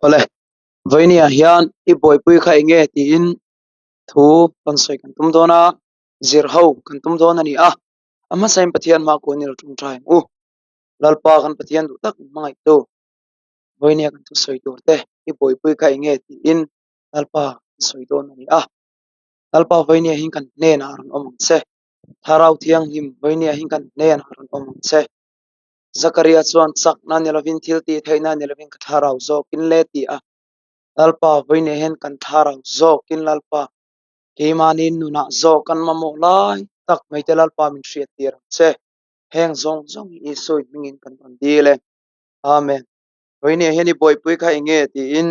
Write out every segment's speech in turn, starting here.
Awle, vawinia hian i buaipui kha eng nge tiin thu rawn sawi kan tum dawn a, zir ho kan tum dawn a ni a. A hmasain Pathian hma kuan i lo tawngtai ang u. Lalpa kan Pathian duh tak min hmangaihtu, vawinia kan thusawi tur te i buaipui kha eng nge tiin Lalpa kan sawi dawn a ni a. Lalpa vawinia hian kan hnenah rawn awm ang che. Thlarau Thianghlim vawinia hian kan hnenah rawn awm ang che. Zakaria chuan chakna ni lovin thil tih theihna ni lovin ka thlarau zawkin le ti a. Lalpa vawinia hian kan thlarau zawkin Lalpa keimahni nunah zawk kan mamawh lai tak mai te Lalpa min hriattir ang che. Heng zawng zawng hi Isua hmingin kan rawn dil e. Amen. Vawinia hian i buaipui kha eng nge tiin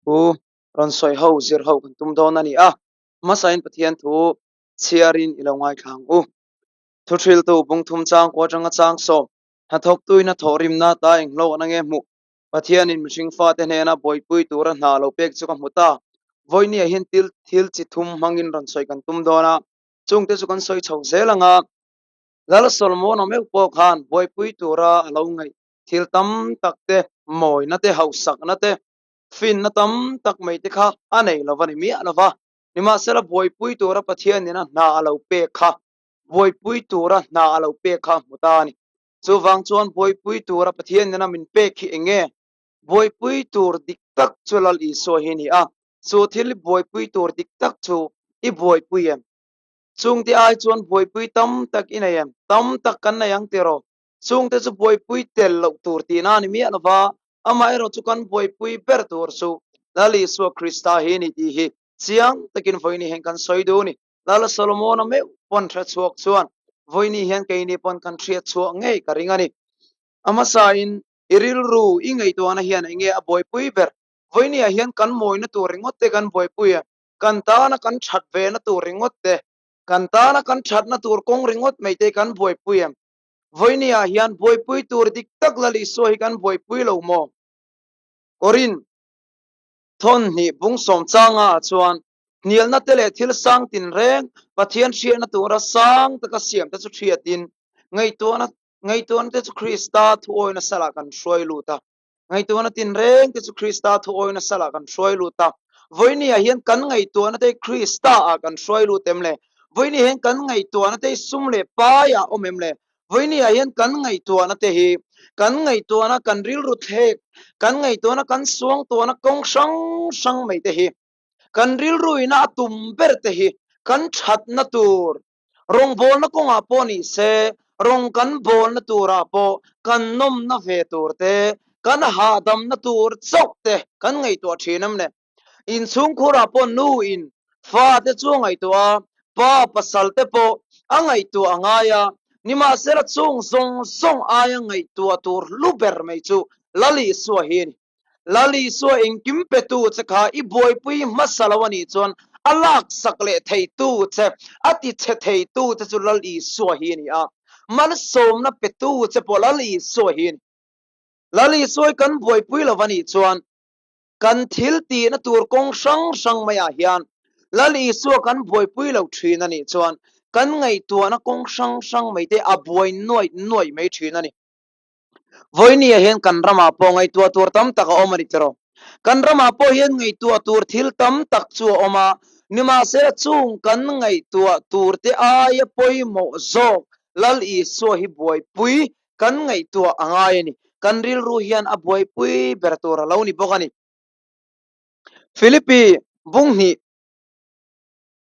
thu rawn sawi ho zir ho kan tum dawn a ni a. Hmasain Pathian thu chhiarin i lo ngaithla ang u. Thuhriltu bungthum chang kua atanga chang sawm, hnathawktuin a thawhrimna ta enghlawhna nge hmuh? Pathianin mihring fate hnena buaipui tura hna lo pek chu ka hmu ta. Vawinia hian thil thil chi thum hmangin rawn sawi kan tum dawn a, chungte chu kan sawi chho zel ang a. Lal Solomon-a meuh pawh khan buaipui tura a lo ngaih thil tam tak te, mawina te, hausakna te, finna tam tak mai te kha a nei lo va ni miah lo va. Nimahsela buaipui tura Pathianin a hna a lo pek kha buaipui tura hna a lo pek kha a hmu ta a ni. Chuvang chuan buaipui tura Pathian nena min pek hi eng nge? Buaipui tur dik tak chu Lal Isua hi a ni a, chu thil i buaipui tur dik tak chu i buaipui em? Chungte ai chuan buaipui tam tak i nei em? Tam tak kan nei ang tiraw? Chungte chu buaipui tel loh tur tihna a ni miah lova, amaherawh chu kan buaipui ber tur chu Lal Isua Krista hi a ni tih hi chiang takin vawiin hian kan sawi duh a ni. Lal Solomon-a meuh pawn hre chhuak chuan vawiin hian keini pawn kan hriat chhuah ngei ka ring a ni. A hmasain i rilru i ngaihtuahna hian eng nge a buaipui ber? Vawiin hian kan mawina tur ringawt te kan buaipui a, kan tana kan that vena tur ringawt te, kan tana kan thatna tur kawng ringawt mai te kan buaipui em? Vawiin hian buaipui tur dik tak Lal Isua hi kan buaipui lo maw? Korin thawnhnih bungsawm changa ah chuan Hnialna te leh thil sang tinreng Pathian hriatna tura sang taka siam te chu hriatin ngaihtuahna ngaihtuahna te chu Krista thuawina salah kan hruai lut a. Ngaihtuahna tinreng te chu Krista thuawina salah kan hruai lut a. Vawinia hian kan ngaihtuahna te Krista ah kan hruai lut em le? Vawinia hian kan ngaihtuahna te sum leh pai ah awm em le? Vawinia hian kan ngaihtuahna te hi kan ngaihtuahna kan rilru thlek, kan ngaihtuahna kan suangtuahna kawng hrang hrang mai te hi Kan rilruina a tum ber te hi kan thatna tur, rawngbawlna kawngah pawh ni se, rawng kan bawlna turah pawh kan nawmna ve tur te, kan hahdamna tur chauh te kan ngaihtuah thin em le? Inchhungkhurah pawh nu in fate chu a ngaihtuah a, pa pasal te pawh a ngaihtuah a ngai a, nimahsela chung zawng zawng aia ngaihtuah tur hlu ber mai chu Lal Isua hi a ni. Lal Isua engkim petu che kha i buaipui hmasa lo a nih chuan a laksak leh theitu che, a tichhe theitu che chu Lal Isua hi a ni a. Malsawmna petu che pawh Lal Isua hi a ni. Lal Isua hi kan buaipui lo a nih chuan kan thil tihna tur kawng hrang hrang maiah hian Lal Isua kan buaipui lo thin a nih chuan kan ngaihtuahna kawng hrang hrang mai te a buai nuaih nuaih mai thin a ni. Vawinia hian kan ramah pawh ngaihtuah tur tam tak a awm a ni tiraw? Kan ramah pawh hian ngaihtuah tur thil tam tak chu a awm a, nimahsela chung kan ngaihtuah tur te aia pawimawh zawk Lal Isua hi buaipui kan ngaihtuah a ngai a ni. Kan rilru hian a buaipui ber tur a lo ni bawk a ni. Philippi bunghnih.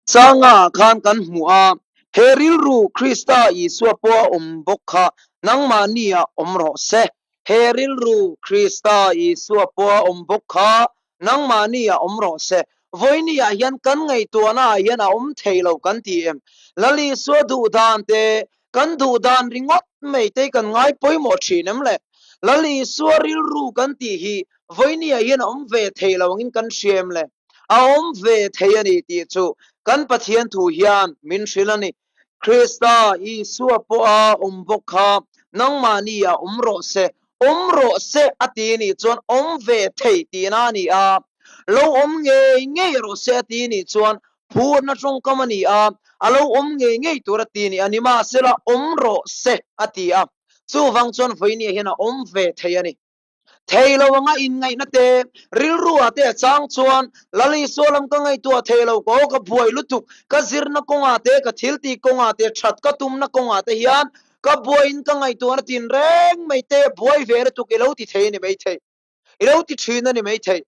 Changa khan kan hmu a, he rilru Krista Isua pawh a awm bawk kha nangmahni-ah awm rawh se. He rilru Krista Isua pawh a awm bawk kha nangmahni-ah awm rawh se. Vawinia hian kan ngaihtuahnaah hian a awm thei lo kan ti em? Lal Isua duh dan te, kan duh dan ringawt mai te kan ngai pawimawh thin em le? Lal Isua rilru kan tih hi vawinia hian a awm ve thei lo angin kan hria em le? A awm ve thei a ni tih chu kan Pathian thu hian min hrilh a ni. Krista Isua pawha awm bawk kha nangmahni ah awm rawh se, awm rawh se a ti nih chuan awm ve thei tihna a ni a, lo awm ngei ngei rawh se a ti nih chuan phurna tawngkam a ni a, a lo awm ngei ngei tur a ti nih a ni. Mahsela awm rawh se a ti a, chuvang chuan vawinia hian a awm ve thei a ni. Thei lo anga inngaihna te, rilru ah te a chang chuan Lal Isua lam ka ngaihtuah thei lo ka aw ka buai lutuk, ka zirna kawngah te, ka thiltih kawngah te, that ka tumna kawngah te hian ka buaiin ka ngaihtuahna tin reng mai te buai ve lutuk i lo ti thei a ni maithei. I lo ti thin a ni maithei.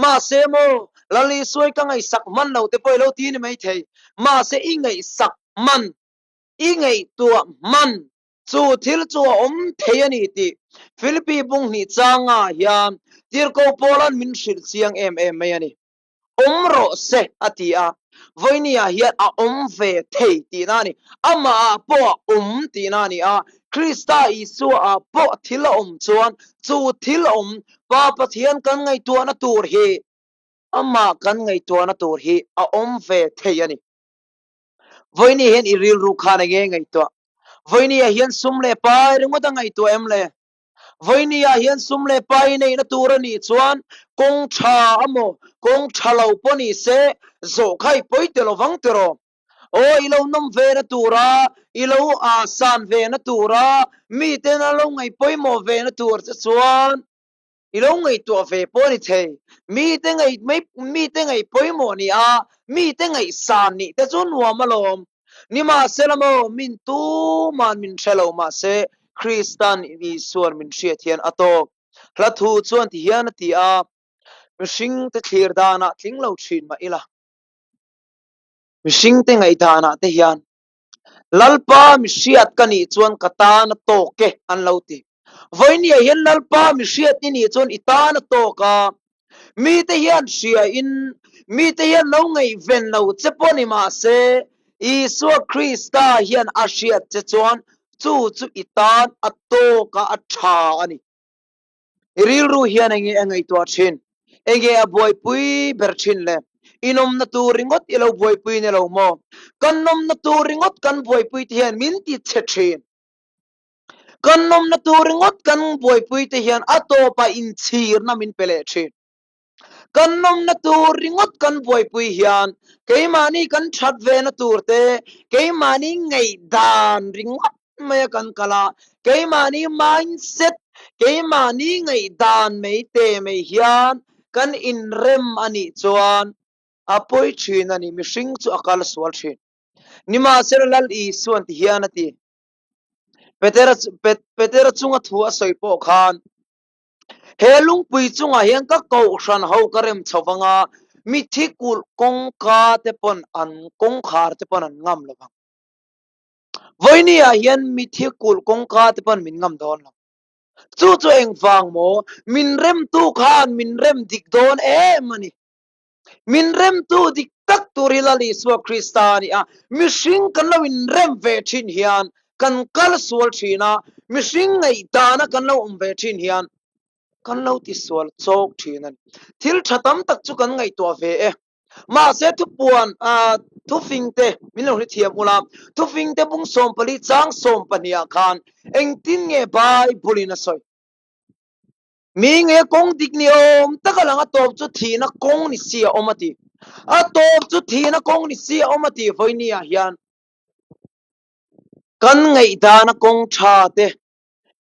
Mahse maw Lal Isua i ka ngaihsak hman lo te pawh i lo ti a ni maithei. Mahse i ngaihsak hman, i ngaihtuah hman Chu thil chu a awm thei a ni tih Philippi bunghnih changah hian Tirhkoh Paula'n min hrilh chiang em em mai a ni. Awm rawh se a ti a, vawinia hian a awm ve thei tihna a ni. Amahah pawh a awm tihna a ni a, Krista Isuaah pawh thil a awm chuan chu thil awm Pa Pathian kan ngaihtuahna tur hi amah kan ngaihtuahna tur hi a awm ve thei a ni. Vawiini hian i rilru khan enge ngaihtuah? Vawiini ah hian sum leh pai ringawt a ngaihtuah em le? Vawiini ah hian sum leh pai neihna tur a nih chuan kawng tha amaw kawng tha lo pawh ni se zawh kha i pawi tel lovang tiraw? Aw i lo nawm ve na tura, i lo ah san ve na tura, miten an lo ngaih pawimawh ve na tur che chuan I lo ngaihtuah ve pawh a ni thei. Mite ngaih mai, mite ngaih pawimawh ni a, mite ngaihsan nih te chu nuam alawm. Nimahsela maw, min tuman min hre lo mahse Kristan Isuan min hriat hian a tawk. Hla thu chuan ti hian a ti a, Mihringte thlir danah tling lo thin mah ila. Mihringte ngaihdanah te hian Lalpa mi hriat ka nih chuan ka tan a tawk e an lo ti. Vawinia hian Lalpa mi hriat i nih chuan i tan a tawk a, mite hian hria in mite hian lo ngaihven lo che pawh ni mah se Isua Krista hian a hriat che chuan chu chu i tan a tawk a, a tha a ni. I rilru hian enge a ngaihtuah thin? Enge a buaipui ber thin le? I nawmna tur ringawt i lo buaipui ni lo maw? Kan nawmna tur ringawt kan buaipui te hian min ti chhe thin. Kan nawmna tur ringawt kan buaipui te hian a tawpah inchhirna min pe leh thin. Kan nawmna tur ringawt kan buaipui hian keimahni kan that vena tur te, keimahni ngaihdan ringawt maia kan kal a, keimahni mindset, keimahni ngaihdan mai te mai hian kan inrem a nih chuan a pawi thin a ni, mihring chu a kal sual thin. Nimahsela Lal Isuan ti hian a ti, Petera Petera chunga thu a sawi pawh khan, He lungpui chungah hian ka kohhran ho ka rem chho vang a, mithi kulh kawngka te pawn an kawngkhar te pawn an ngam lo vang. Vawiini ah hian mithi kulh kawngka te pawn min ngam dawn lo. Chu chu engvang maw? Min remtu khan min rem dik dawn em a ni. Min remtu dik tak tur hi Lal Isua Krista a ni a, mihring kan lo inrem ve thin hian kan kal sual thin a, mihring ngaihdana kan lo awm ve thin hian kan lo tisual chawk thin a ni. Thil tha tam tak chu kan ngaihtuah ve e. Mahse thupuan thufingte min lo hrethiam ula, thufingte bung 14 chang 12 ah khan engtin nge Bible in a sawi? Mi nge kawng dik ni awm tak a lang a tawp chu thihna kawng ni si a awm a ti. A tawp chu thihna kawng ni si a awm a ti vawiini ah hian kan ngaihdana kawng tha te,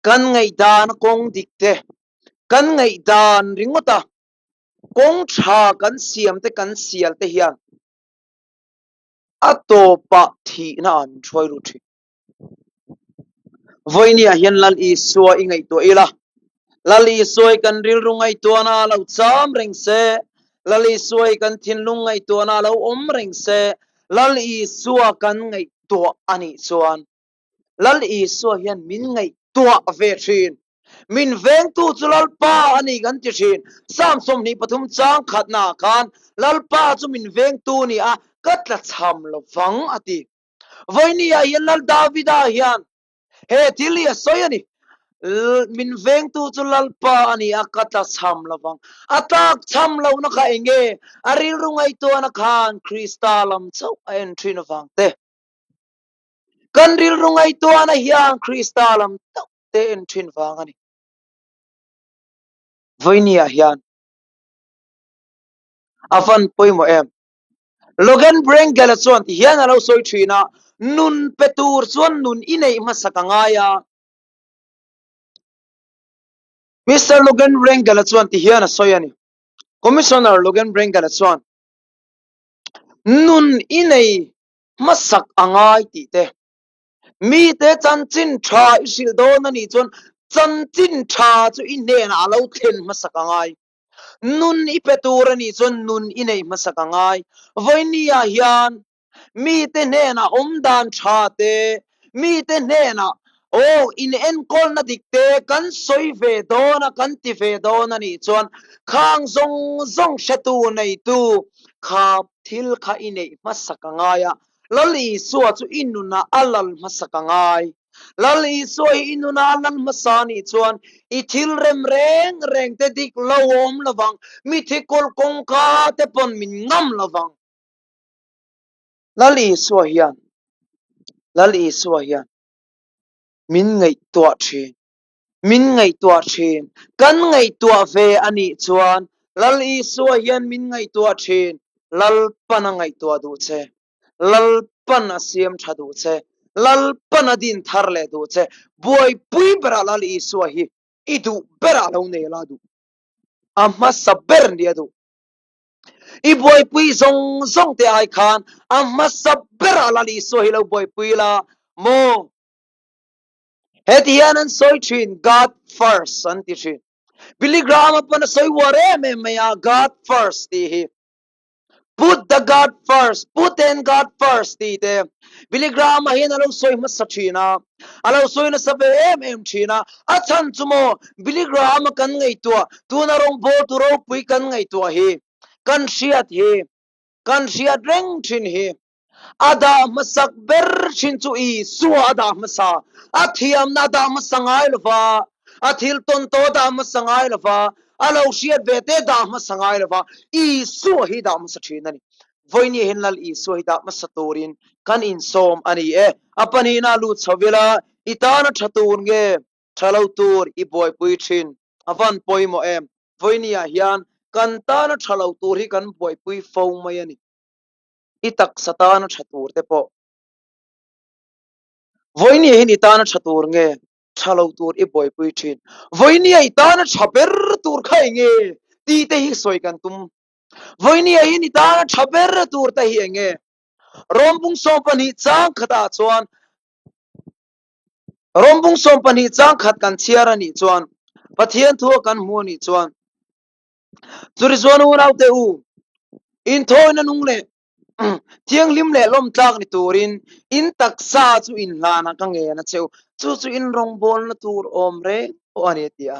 kan ngaihdana kawng dik te, kan ngaihdan ringawt a kawng tha kan siam te kan sial te hian a tawpah thihna ah min hruai lut thin. Vawinia hian Lal Isua i ngaihtuah ila, Lal Isua i kan rilru ngaihtuahna a lo cham reng se, Lal Isua i kan thinlung ngaihtuahna a lo awm reng se, Lal Isua kan ngaihtuah a nih chuan Lal Isua hian min ngaihtuah ve thin. Min vengtu chu Lalpa a ni kan ti thin. Psalm 23 chang khatnaah khan Lalpa chu min vengtu a ni a, ka tlachham lovang a ti. Vawinia hian Lal Davida hian he thil hi a sawi a ni. Min vengtu chu Lalpa a ni a, ka tla chham lovang. A tlak chham lohna kha eng nge? A rilru ngaihtuahna khan Krista lam chauh a en thin avang te. Kan rilru ngaihtuahna hian Krista lam chauh te en thin vang a ni. Vawinia hian a van pawimawh em? Logan Brengel-a chuan ti hian a lo sawi thin a, Nun pe tur chuan nun i neih hmasak a ngai a. Mister Logan Wrangel-a chuan ti hian a sawi a ni. Commissioner Logan Wrangel-a chuan, Nun i nei hmasak a ngai tih te, mite chanchin tha i hrilh dawn a nih chuan chanchin tha chu i hnenah a lo thlen hmasak a ngai. Nun i pe tur a nih chuan nun i nei hmasak a ngai. Vawinia hian mite hnenah awmdan tha te, mite hnenah aw inenkawlna dik te kan sawi ve dawn a, kan ti ve dawn a nih chuan khang zawng zawng hretu neitu kha thil kha i neih hmasak a ngai a, Lal Isua chu i nunah a lal hmasak a ngai. Lal Isua hi i nunah a lal hmasa a nih chuan i thil rem reng reng te dik lo awm lovang, mithi kawlh kawngka te pawn min ngam lovang. Lal Isua hian, Lal Isua hian min ngaihtuah thin, min ngaihtuah thin. Kan ngaihtuah ve a nih chuan Lal Isua hian min ngaihtuah thin, Lalpan a ngaihtuah duh che, Lalpan a siam tha duh che, Lalpan a din thar leh duh che. Buaipui berah Lal Isua hi i duh berah lo nei la duh, a hmasa ber nia duh. I buaipui zawng zawng te ai khan a hmasa berah Lal Isua hi lo buaipui la maw? Heti hian an sawi thin, God first an ti thin. Billy Graham-a pawn a sawi uar em em mai a, God first tih hi. Put the God first, put in God first tih te. Billy Graham-a hian a lo sawi hmasa thin a, a lo sawi nasa ve em em thin a. A chhan chu maw, Billy Graham-a kan ngaihtuah, tuna rawngbawltu ropui kan ngaihtuah hi, kan hriat hi, kan hriat reng thin hi. A dah hmasak ber thin chu Isua a dah hmasa. A thiamna a dah hmasa ngai lo va, a thil tawn tawh a dah hmasa ngai lo va, a lo hriat ve te dah hmasa ngai lo va, Isua hi dah hmasa thin a ni. Vawinia hian Lal Isua hi dah hmasa turin kan insawm a ni e. A pahnihna lut chho ila, i tana tha tur nge tha lo tur i buaipui thin a van pawimawh em? Vawinia hian kan tana tha lo tur hi kan buaipui fo mai a ni. I taksa tana tha tur te pawh. Vawinia hian i tana tha tur nge tha lo tur i buaipui thin? Vawinia i tana tha ber tur kha eng nge tih te hi sawi kan tum. Vawinia hian i tana tha ber tur te hi eng nge? Rawmbung 12 chang khatah chuan Rawmbung 12 chang khat kan chhiar a nih chuan Pathian thu a kan hmu a nih chuan Churi chuan unaute u, inthawina nung leh thianghlim leh lawmtlak ni turin in taksa chu inhlanah ka ngen a che u, chu chu in rawngbawlna tur awm reng pawh a ni a ti a.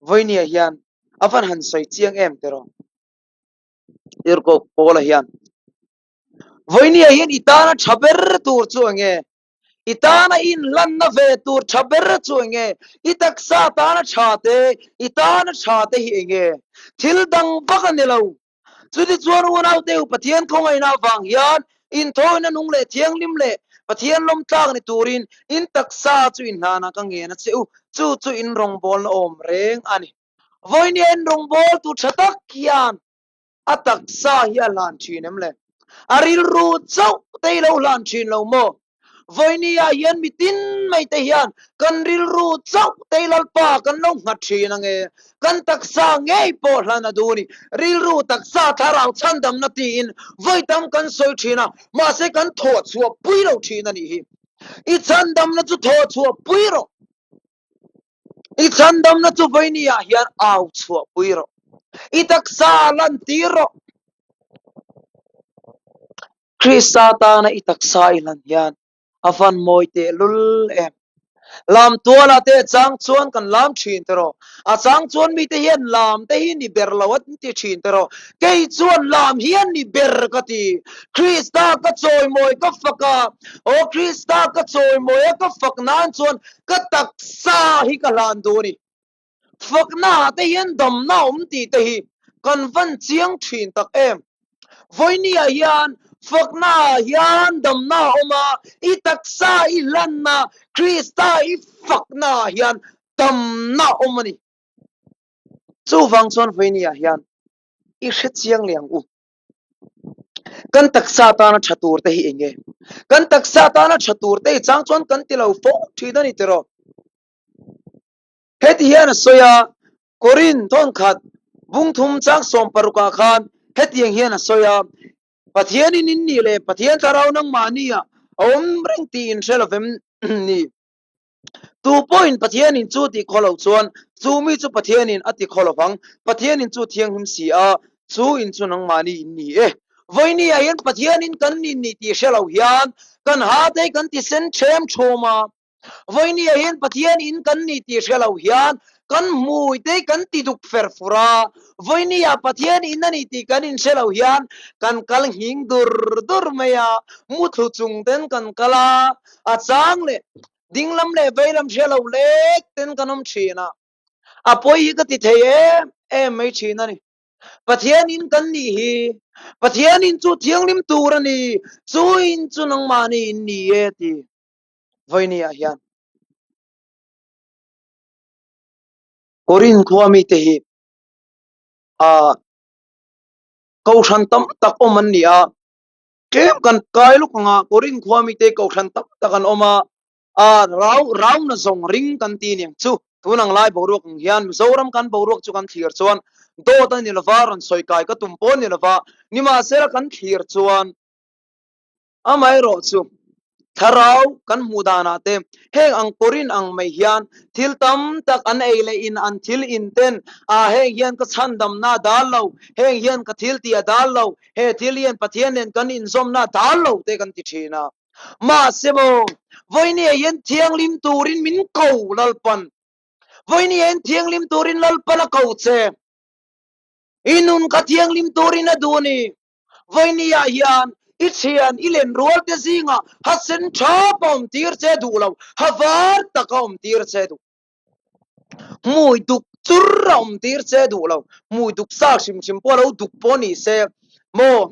Vawinia hian a van han sawi chiang em tiraw? Tirhkoh Paula hian, Vawinia hian i tana tha ber tur chu eng nge? I tana inhlanna ve tur tha ber chu eng nge? I taksa tana tha te, i tana tha te hi eng nge? Thil dang vak a ni lo. Chutichuan unaute u Pathian khawngaihna avang hian inthawina nung leh thianghlim leh Pathian lawmtlak ni turin in taksa chu inhlanah ka ngen a che u, chu chu in rawngbawlna awm reng a ni. Vawinia in rawngbawltu tha tak hian a taksa hi a hlan thin em le? A rilru chauh te i lo hlan thin lo maw? Vawinia hian mitin mai te hian kan rilru chauh te i Lalpa kan lo nghat thin ange. Kan taksa ngei pawh hlan a duh a ni. Rilru, taksa, thlarau chhandamna tiin vawi tam kan sawi thin a, mahse kan thawh chhuah pui lo thin a nih hi. I chhandamna chu thawh chhuah pui rawh. I chhandamna chu vawinia hian au chhuah pui rawh. I taksa lan tir rawh. Krista tana i taksa i hlan hian a van mawi tehlul em. Lam tualah te a chang chuan kan lam thin tiraw. A chang chuan mite hian lam te hi ni ber lo an ti thin tiraw. Kei chuan lam hian ni ber ka ti. Krista ka chawimawi ka fak a, aw Krista ka chawimawi a ka fak nan chuan ka taksa hi ka hlan duh a ni. Fakna ah te hian damna awm tih te hi kan van chiang thin tak em. Vawinia ah hian fakna ah hian damna a awm a, i taksa i hlanna Krista i fakna ah hian damna a awm a ni. Chuvang chuan vawinia ah hian i hre chiang leh ang u. Kan taksa tana tha tur te hi eng nge? Kan taksa tana tha tur te hi chang chuan kan ti lo fo thin a ni tiraw? Heti hian a sawi a. Korin thawnkhat bungthum chang sawmparukah khan hetiang hian a sawi a, Pathianin in nih leh Pathian thlarau nangmahni ah a awm reng tih in hre lovem ni. Tu pawhin Pathianin chu ti khaw lo chuan chu mi chu Pathianin a ti khaw lovang. Pathianin chu thianghlim si a, chu in chu nangmahni in ni e. Vawinia hian Pathianin kan nin ni tih hre lo hian kan ha te kan ti sen ṭhem ṭhawm a. Vawinia hian Pathian in kan ni tih hre lo hian kan hmui te kan ti duk fer fur a. Vawinia Pathian in a ni tih kan inhre lo hian kan kal nghing dur dur mai a, muthlu chung ten kan kal a, a chang leh dinglam leh veilam hre lo lek ten kan awm thin a. A pawi hi ka ti thei em em mai thin a ni. Pathian in kan nih hi, Pathian in chu thianghlim tur a ni, chu in chu nangmahni in ni e ti. Vawinia hian Korin khua mite hi ah kohhran tam tak awm an ni a, tlem kan kai lawk ang a, Korin khua mite kohhran tam tak an awm a, ah rau rauna zawng ring kan ti aniang chu tun ang lai boruak ang hian Mizoram kan boruak chu kan thlir chuan dawt a ni lova rawn sawi kai ka tum pawh a ni lova, nimahsela kan thlir chuan Amaherawh chu, thlarau kan hmuh danah te heng ang kawrin ang mai hian thil tam tak an ei leh in an thil in ten ah heng hian ka chhandamna a dal lo, heng hian ka thil tih a dal lo, he thil hian Pathian nen kan inzawmna a dal lo te kan ti thin a. Mahse maw, vawinia hian thianghlim turin min ko Lalpan. Vawinia hian thianghlim turin Lalpan a ko che. I nun ka thianghlim turin a duh a ni. Vawinia hian i thian i len rual te zingah ha sen thap a awm tir che duh lo, ha var tak a awm tir che duh. Hmui duk chur a awm tir che duh lo, hmui duk sa hrim hrim pawh lo duk pawh ni se maw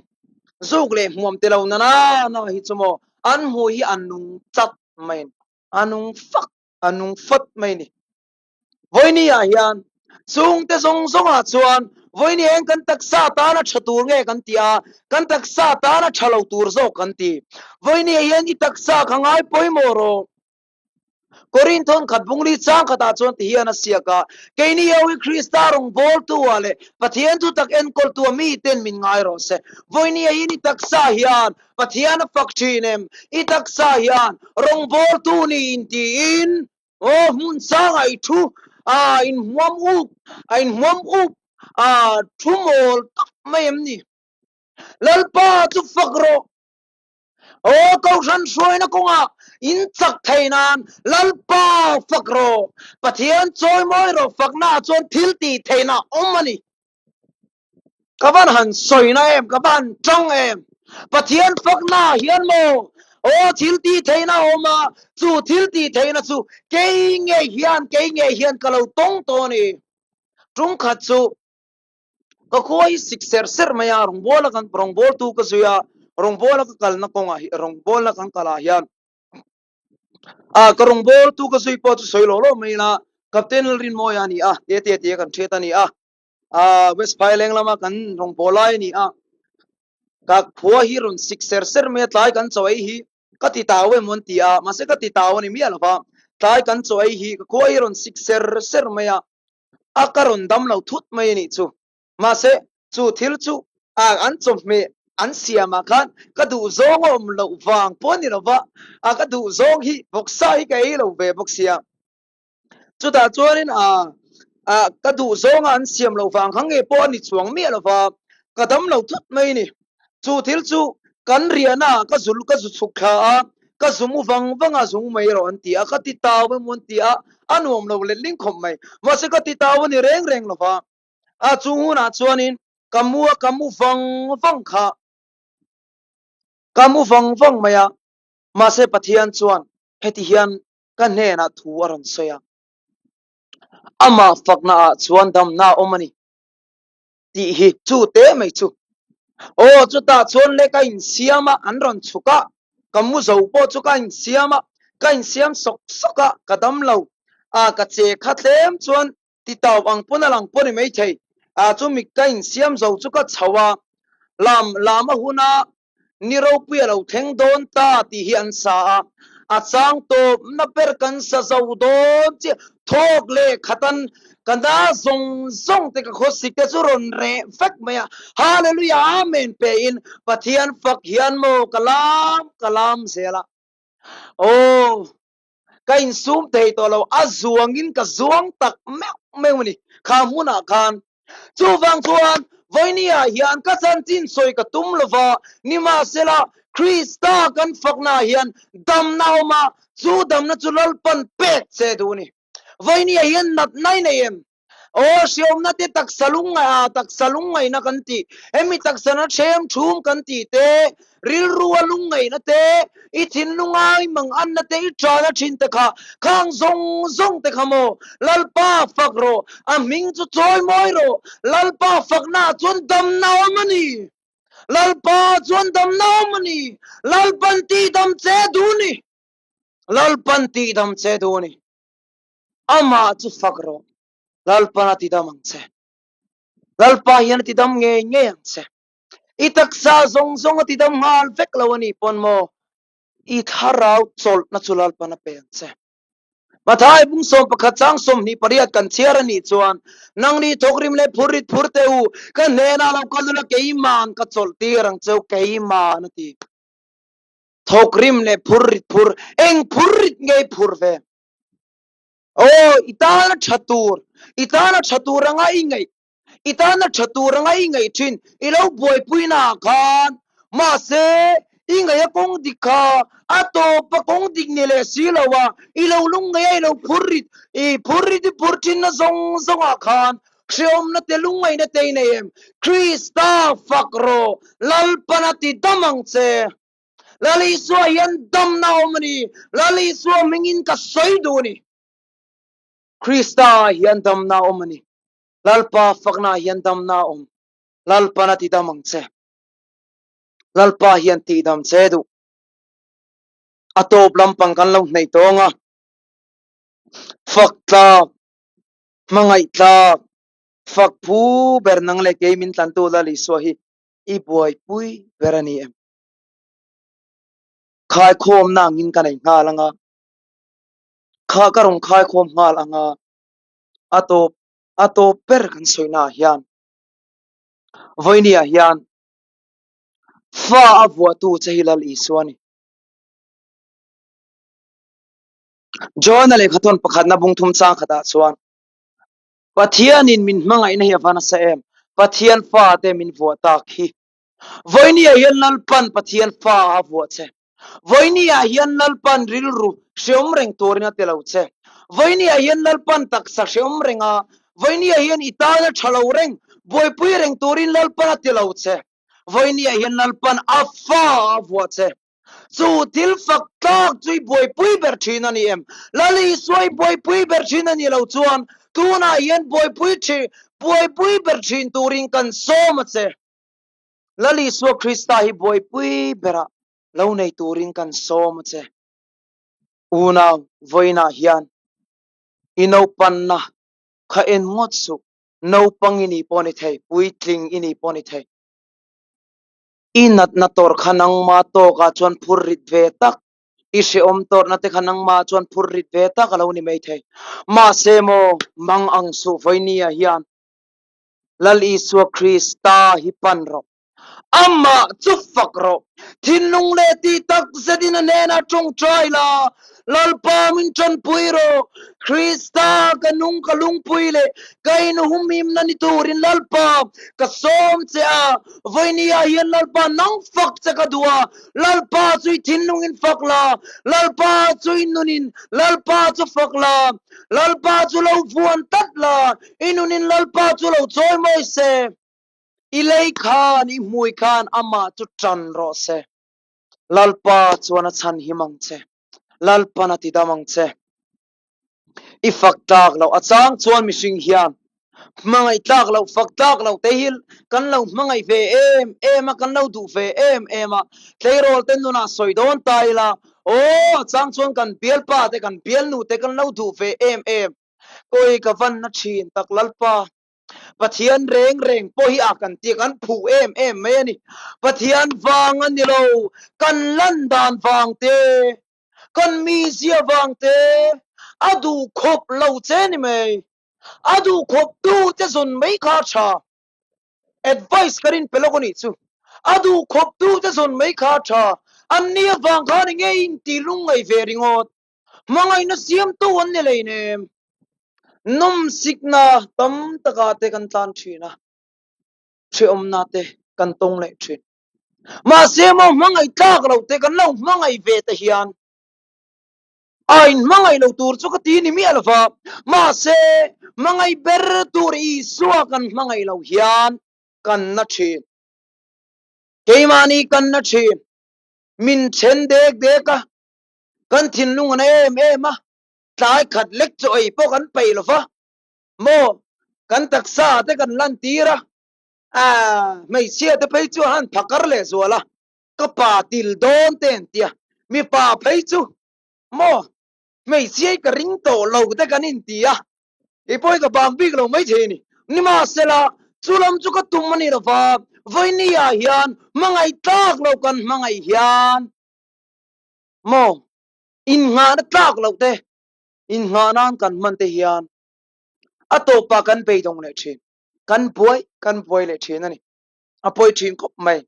zuk leh hmuam te lo na na na hi chu maw an hmui hi a nung chat mai a ni, a nung fak a nung fat mai a ni. Vawinia hian chungte zawng zawngah chuan vawinia hian kan taksa tana tha tur nge kan ti a, kan taksa tana tha lo tur zawk kan ti. Vawinia hian i taksa kha ngai pawimawh rawh. Korinthon khat bungli chang khatah chuan ti hian a siak a, Keini ho hi Krista rawngbawltu-ah leh Pathian thutak enkawltu-ah miten min ngai rawh se. Vawinia hian i taksa hian Pathian a fak thin em? I taksa hian rawngbawltu niin tiin Aw hmun sangah i thu a inhmuam up a inhmuam up a thu mawl tak mai em ni? Lalpa chu fak rawh. Aw Kohhran hruaina kawngah in chak thei nan Lalpa fak rawh. Pathian chawimawi rawh faknaah chuan thil tih theihna awm a ni. Ka van han sawina em, ka va han tang em. Pathian fakna hian maw, aw thil tih theihna a awm a, chu thil tih theihna chu kei ngei hian, kei ngei hian ka lo tawng tawh a ni. Tum khat chu ka khua hi sik ser ser mai a, rawngbawla kan rawngbawltu ka zui a, rawngbawla ka kalna kawngah hi rawngbawlna kan kalah hian a ka rawngbawltu ka zui pawh chu sawi lawh lawh mai ila Captain Lalrinmawia a ni a, te te tia kan hriat a ni a. Ah West Phaileng lama kan rawngbâwl lai a ni a, ka khua hi rawn sik ser ser mai a, tlai kan chaw ei hi ka ti tau em an ti a, mahse ka ti tau a ni miah lo va, tlai kan chaw ei hi ka khua hi rawn sik ser ser mai a, a ka rawn dam lo thut mai a nih chu, mahse chu thil chu ah an chawhmeh an siamah khan ka duh zawng a awm loh vang pawh a ni lo va, a ka duh zawng hi vawksa hi ka ei lo ve bawk sia. Chutah chuanin a a ka duh zawnga an siam loh vang kha nge pawh a ni chuang miah lo va, ka dam lo thut mai a ni. Chu thil chu kan riahna ah ka zul ka zu chhuk thla a, ka zu mu vang vang a, zu mu mai erawh an ti a, ka ti tau emaw an ti a, a nuam lo letling khawp mai. Mahse ka ti tau a ni reng reng lo va, a chu hunah chuanin ka mu a, ka mu vang vang kha, ka mu vang vang mai a, mahse Pathian chuan heti hian ka hnenah thu a rawn sawi a, amah fakna ah chuan damna a awm a ni tih hi chu te mai chu. Aw chutah chuan le ka insiam a, an rawn chhuk a, ka mu zo pawh chu ka insiam a, ka insiam sawk sawk a, ka dam lo a, ka che kha tlem chuan ti tau ang pawn a lang pawh ni maithei a, chumi ka insiam zo chu ka chho a, lam lam a hun a, Ni ropui a lo thleng dawn ta tih hi an sa a. A chang tawpna ber kan sa zo dawn chiah. Thawk leh khatan ka na zawng zawng te ka khawsik te chu rawn reh vek mai a. Hallelujah Amen pe in Pathian fak hian maw ka lam ka lam zel a. Aw ka insum thei tawh lo a zuangin ka zuang tak meuh meuh a ni kha hmunah khan. Chuvang chuan vawinia hian ka chanchin sawi ka tum lova, nimahsela Krista kan faknaah hian damna a awm a, chu damna chu Lalpan pek che duh a ni. Vawinia hian natna i nei em? Aw, hriawmna te taksa lungngaih a, taksa lungngaihna kan tih, hemi taksana ṭhem ṭhum kan tih te, rilru a lungngaihna te, i thinlunga i manganna te, i ṭana ṭhin te kha, khang zawng zawng te kha maw? Lalpa fak rawh, a hming chu chawi mawi rawh, Lalpa faknaah chuan damna a awm a ni. Lalpa chuan damna a awm a ni. Lalpan tihdam che duh a ni. Lalpan tihdam che duh a ni. Amah chu fak rawh, Lalpan a tidam ang che. Lalpa hian a tidam ngei ngei ang che. I taksa zawng zawng a tidam nghal vek lo a nih pawn maw, i thlarau chawlhna chu Lalpan a pe ang che. Mathai bung 11 chang 28 kan chhiar a nih chuan, Nangni thawkrim leh phurrit phur teh u, ka hnenah lo kal ula keima'n ka chawlh tir ang cheu, keima'n a ti. Thawkrim leh phurrit phur, eng phurrit nge i phur ve? Aw, i tana tha tur, i tana tha tur anga i ngaih, i tana tha tur anga i ngaih thin, i lo buaipuina ah khan, mahse, i ngaih a kawng dik kha, a tawp a kawng dik ni leh si lo a, i lo lungngaih a, i lo phur rit, i phur rit i phur thin na zawng zawng ah khan, hreawmna te lungngaihna te i nei em? Krista fak rawh, Lalpana ti dam ang che. Lal Isua hian damna a awm a ni. Lal Isua hmingin ka sawi duh a ni. Krista hian damna a awm a ni. Lalpa fakna hian damna a awm. Lalpan a ti dam ang che. Lalpa hian tih dam che duh. A tawp lampang kan lo hnaih tawng a. Fak tlak, hmangaih tlak, fak phu ber nang leh kei min tlantu Lal Isua hi i buaipui ber a ni em? Khaikhawmna angin ka nei nghal anga, kha ka rawn khaikhawm nghal anga, a tawp a tawp ber kan sawina ah hian vawinia hian fa a vuahtu che hi Lal Isua a ni. John-a lehkhathawn pakhatna bung thum chang khatah chuan Pathianin min hmangaihna hi a va nasa em, Pathian fate min vuah tak hi. Vawinia hian Lalpan Pathian fa a vuah che. Vawinia hian Lalpan rilru hreawm reng turin a ti lo che. Vawinia hian Lalpan taksa hreawm reng a, vawinia hian i tana tha lo reng, buaipui reng turin Lalpan a ti lo che. Vawinia hian Lalpan a fa a vuah che. Chu thil fak tlak chu i buaipui ber thin a ni em? Lal Isua i buaipui ber thin a ni lo chuan tunah hian buaipui thin, buaipui ber thin turin kan sawm a che. Lal Isua Krista hi buaipui berah lo nei turin kan sawm a che. Unau, vawiinah hian i naupanna kha en ngawt suh, naupang i nih pawh a ni thei, puitling i nih pawh a ni thei. I natna tawrh kha nangma tawkah chuan phur rit ve tak, i hrehawm tawrhna te kha nangma chuan phur rit ve tak a lo ni maithei. Mahse maw, mang ang suh vawinia hian Lal Isua Krista hi pan rawh. Amah chu fak rawh. Thinlung leh tih tak zetin a hnenah tawngtai la, Lalpa min tanpui rawh. Krista ka nung ka lungpui leh ka inhumhimna ni turin Lalpa ka sawm che a. Vawinia hian Lalpa nang fak che ka duh a, Lalpa chu i thinlungin fak la, Lalpa chu i nunin Lalpa chu fak la, Lalpa chu lo vuan tlat la, I nunin Lalpa chu lo chawi mawi se, i lei khan, i hmui khan amah chu tan rawh se. Lalpa chuan a chhan him ang che, Lalpan a tidam ang che. I fak tlak loh a chang chuan mihring hian hmangaih tlak loh, fak tlak loh te hi kan lo hmangaih ve em em a, kan lo duh ve em em a. Tleirawl te nunah sawi dawn ta ila, aw a chang chuan kan bialpa te, kan bialnu te kan lo duh ve em em. Kawi ka van na thin tak Lalpa. Pathian reng reng pawh hi a kan tih kan phuh em em mai a ni. Pathian vang a ni lo, kan lan dan vang te. Kan mizia vang te a duh khawp lo che ni mai. A duh khawp tu te zawn mai kha a tha. Advice ka rin pe lawk a nih chu. A duh khawp tu te zawn mai kha a tha. An ni avang khan enge in tih lungngaih ve ringawt. Hmangaihna siamtu an ni leinem. Nawmsikna tam takah te kan tlan thin a, hrehawmna te kan tawng leh thin. Mahse maw hmangaih tlak lo te kan lo hmangaih ve te hian a inhmangaih lo tur chu ka ti ni miah lova, mahse hmangaih ber tur Isua kan hmangaih lo hian kan na thin. Keimahni kan na thin. Min then dek dek a, kan thinlung a na em em a, tlai khat lek chaw ei pawh kan peih lova, maw kan taksa te kan lan tir a, Aaa, hmeichhia te phei chu a han phakar leh zual a, ka pa til dawn te an tia, mipa phei chu maw hmeichhia hi ka ring tawh lo te kan inti a, kei pawh hi ka bang bik lo maithei a ni. Nimahsela, chu lam chu ka tum a ni lo va, vawiini ah hian hmangaih tlak lo kan hmangaih hian maw innghahna tlak loh te innghah nan kan hman te hian a tawpah kan beidawng leh thin. Kan buai kan buai leh thin a ni. A pawi thin khawp mai.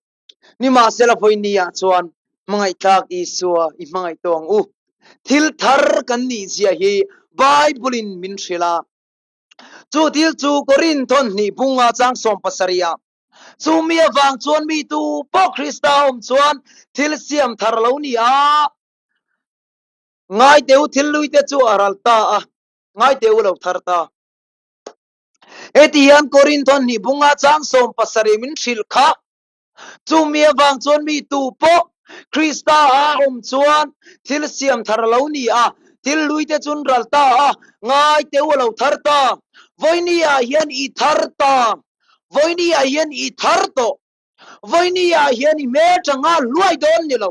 Nimahsela vawiini ah chuan hmangaihtlak Isua i hmangaih tawh ang u. Thil thar kan nih zia hi Bible in min hrilh a. Chu thil chu Korinthon hnih bunga chang 70 ah chu mi avang chuan mi tu pawh Krista awm chuan thil siam thar lo ni a. Ngaiteu thil lui te chu a ral ta a, ngaiteu lo thar ta. Heti hian Korinthon hnih bunga chang 70 min hrilh kha, Chumi avang chuan mi tu pawh Krista a awm chuan thil siam thar a lo ni a, thil hlui te chun ral ta a, ngai teu a lo thar ta. Vawiini ah hian i thar ta. Vawiini ah hian i thar tawh. Vawiini ah hian i hmel tha nghal hluai dawn ni lo.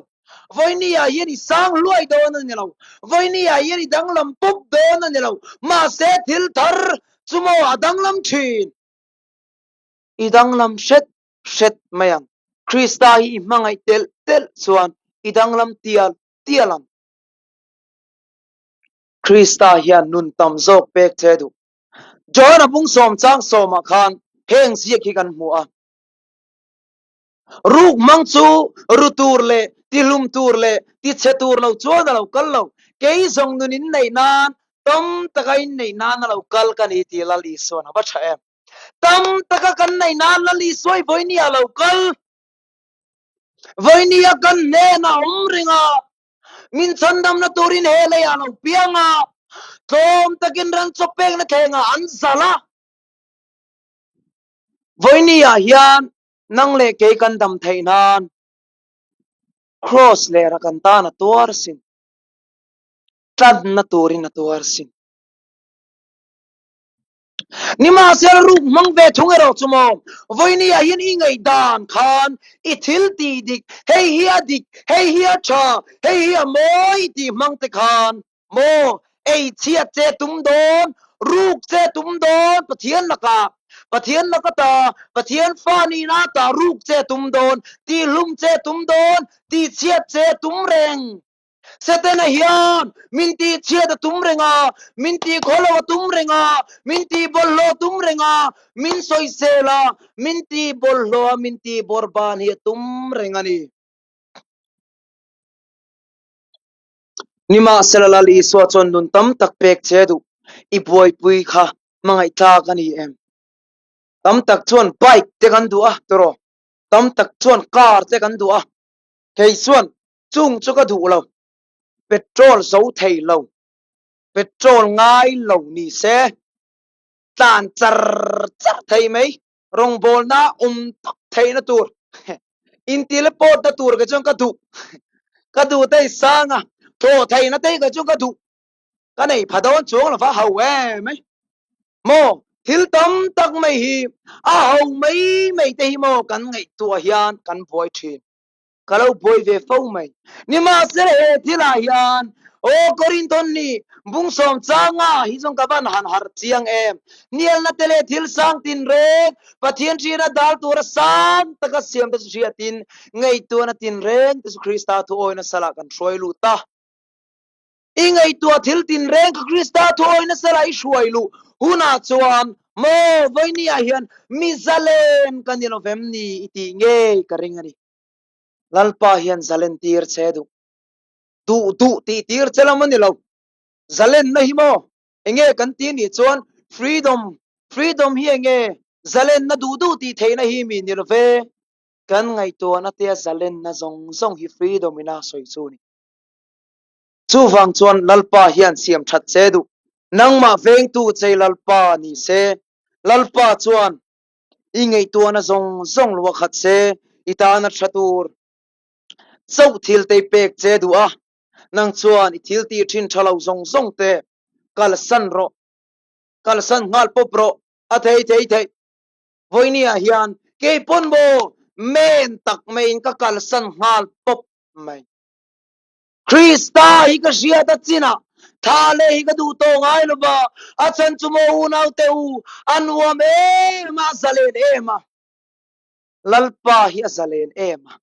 Vawiini ah hian i sang hluai dawn a ni lo. Vawiini ah hian i danglam pup dawn a ni lo. Mahse thil thar chu maw a danglam thin. I danglam hret hret mai ang. Krista hi i hmangaih telh telh chuan i danglam tial tial ang. Krista hian nun tam zawk pek che duh. John a bung sawm chang sawmah khan heng ziak hi kan hmu a. Ruk hmang chu ru tur leh tihlum tur leh tichhe tur lo chuan a lo kal lo. Kei zawng nun in neih nan, tam taka in neih nan a lo kal ka ni tih Lal Isua'n a va tha em. Tam taka kan neih nan Lal Isua hi vawiini a lo kal. Vawiini a kan hnenah a awm reng a, min chhandamna turin he leiah a lo piang a, tlawm takin ran chaw pekna thlengah an zalh a. Vawiini ah hian nang leh kei kan dam theih nan Kraws lera kan tan a tuar sin, tlanna turin a tuar sin. Nimahsela ruk hmang ve thung erawh chu maw, vawiini ah hian i ngaihdan khan i thil tih dik, hei hi a dik, hei hi a tha, hei hi a mawi tih hmang te khan Maw, ei chhiat che tum dawn, ruk che tum dawn, Pathian lakah, Pathian laka ta, Pathian fa nihna ta ruk che tum dawn, tihhlum che tum dawn, tihchhiat che tum reng. Setana hian min tihchhiat a tum reng a, min tihkhawlo a tum reng a, min tihbawlhhlawh a tum reng a, min sawisel a, min tihbawlhhlawh a, min tihbawrban hi a tum reng a ni. Nimahsela Lal Isua chuan nun tam tak pek che duh i buaipui kha hmangaih tlak a ni em? Tam tak chuan bike te kan duh a tiraw? Tam tak chuan car te kan duh a, kei chuan chung chu ka duh lo, petrol zo thei lo, petrol ngai lo ni se tlan char char thei mai. Rawngbawlna awm tak theihna tur intilepawt na tur kei chuan ka duh ka duh te i sang a thaw theihna te kei chuan ka duh ka nei pha dawn chuang lova ho em mai maw thil tam tak mai hi a ho mai mai te hi maw kan ngaihtuah hian kan buai thin. Ka lo buai ve fo mai. Nimahsela he thilah hian aw Korinthon nih bung sawm changa hi zawng ka van han harh chiang em. Hnialna te leh thil sang tinreng Pathian hriana dal tura sang taka siam te chu hriatin ngaihtuahna tinreng te chu Krista thuawina salah kan hruai lut a. I ngaihtuah thil tinreng kha Krista thuawi nasa la i hruai luh hunah chuan maw vawinia hian mi zalen ka ni lo vem ni i tih ngei ka ring a ni. Lalpa hian zalen tir che duh. Duh duh tih tir che lam a ni lo. Zalenna hi maw enge kan ti nih chuan freedom, freedom hi enge zalenna duh duh tih theihna hi mi ni lo ve. Kan ngaihtuahna te a zalenna zawng zawng hi freedom ina sawi chu a ni. Chuvang chuan Lalpa hian siam that che duh. Nangmah vengtu che Lalpa ni se. Lalpa chuan i ngaihtuahna zawng zawng luah khat se, i tana tha tur chauh thil te i pek che duh a. Nang chuan i thil tih thin tha lo zawng zawng te kalsan rawh, kalsan nghal pawp rawh, a thei thei thei. Vawinia hian kei pawn maw men tak maiin ka kalsan nghal pawp mai. Krista hi ka hriat a chinah tha leh hi ka duh tawh ngai lo va, a chhan chu maw unaute u, a nuam em a, a zalen em a. Lalpa hi a zalen em a,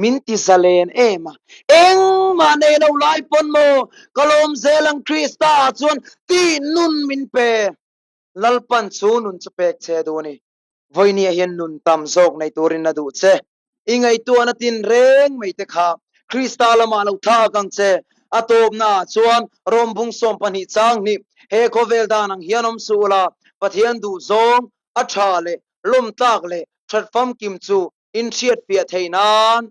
min ti zalen em a, engmah nei lo lai pawn maw ka lawm zel ang Krista ah chuan tih nun min pe. Lalpan chu nun chu pek che duh a ni. Vawinia hian nun tam zawk nei turin a duh che. I ngaihtuahna tin reng mai te kha Krista lamah lo thak ang che. A tawpnaah chuan Rom bung 12 chang hnih, He khawvel dan ang hian awm suh ula, Pathian duh zawng, a tha leh lawmtlak leh that famkim chu in hriatfiah thei nan.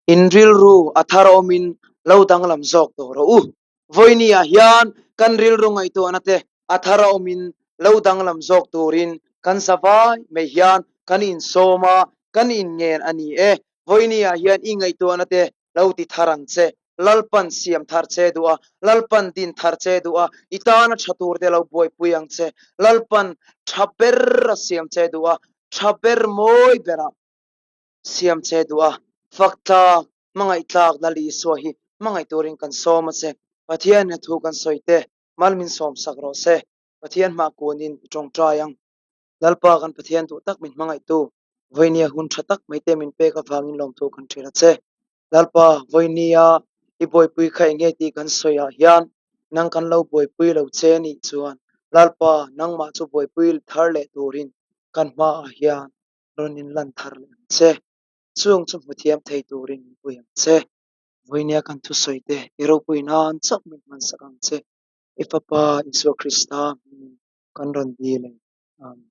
In rilru a thar awmin lo danglam zawk tawh rawh u. Vawinia hian kan rilru ngaihtuahna te a thar awmin lo danglam zawk turin kan zavai mai hian kan insawm a, kan inngen a ni e. Vawinia hian i ngaihtuahna te lo ti thar ang che. Lalpan siam thar che duh a, Lalpan din thar che duh a, i tana tha tur te lo buaipui ang che. Lalpan tha ber a siam che duh a, tha ber mawi berah siam che duh a, fak tlak, hmangaih tlak Lal Isua hi hmangaih turin kan sawm a che. Pathian in a thu kan sawi te, mal min sawm sak rawh se. Pathian hmah kunin i tawngtai ang. Lalpa kan Pathian duh tak min hmangaihtu, vawinia hun tha tak mai te min pek avangin lawmthu kan hrilh a che. Lalpa, vawinia i buaipui kha enge tih kan sawi ah hian nang kan lo buaipui lo che nih chuan Lalpa nangmah chu buaipui thar leh turin kan hmaah hian rawn in lan thar leh ang che. Chung chu hmu thiam thei turin min pui ang che. Vawinia kan thusawi te i ropui nan chauh min hmansak ang che. I Fapa Isua Krista hmingin kan rawn dil e. Amen.